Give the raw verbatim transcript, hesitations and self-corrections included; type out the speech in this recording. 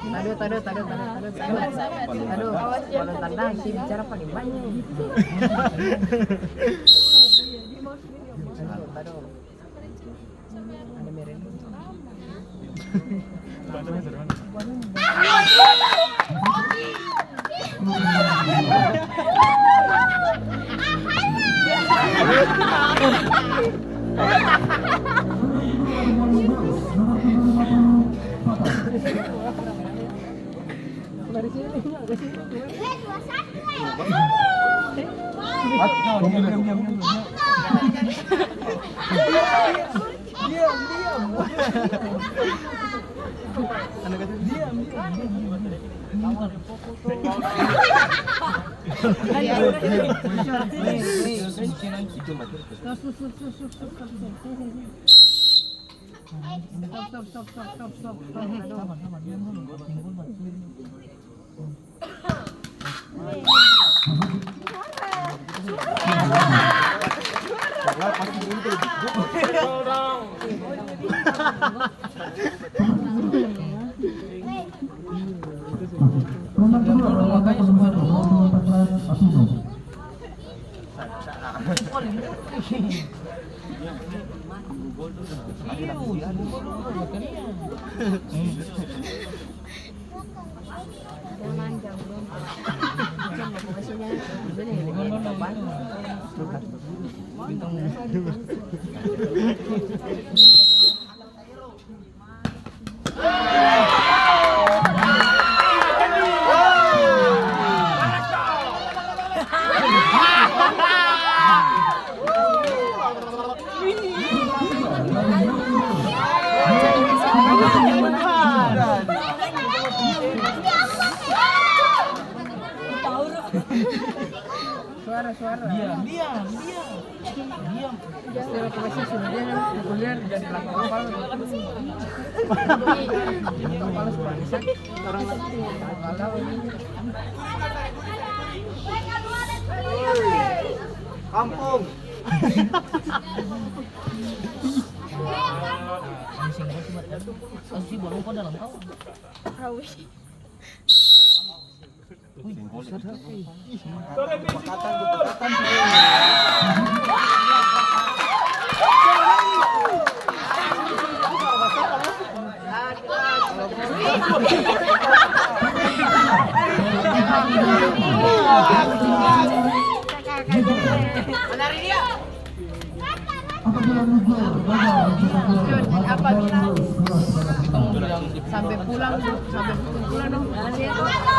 Tado, tado, tado, tado, tado, tado. Tado, kalo tanda, si bicara paleng banya. Tado, tado. Ada mereng. Stop, stop, stop, stop, stop, stop. Suara, suara. Diam, diam, diam. Diam. Setelah operasi sudah dia populer jadi lagu kapal. Kapal sudah bisa. Orang kapal ini. Kampung. Awi. Apabila sampe pulang, sampe pulang dong, pasti tinggal.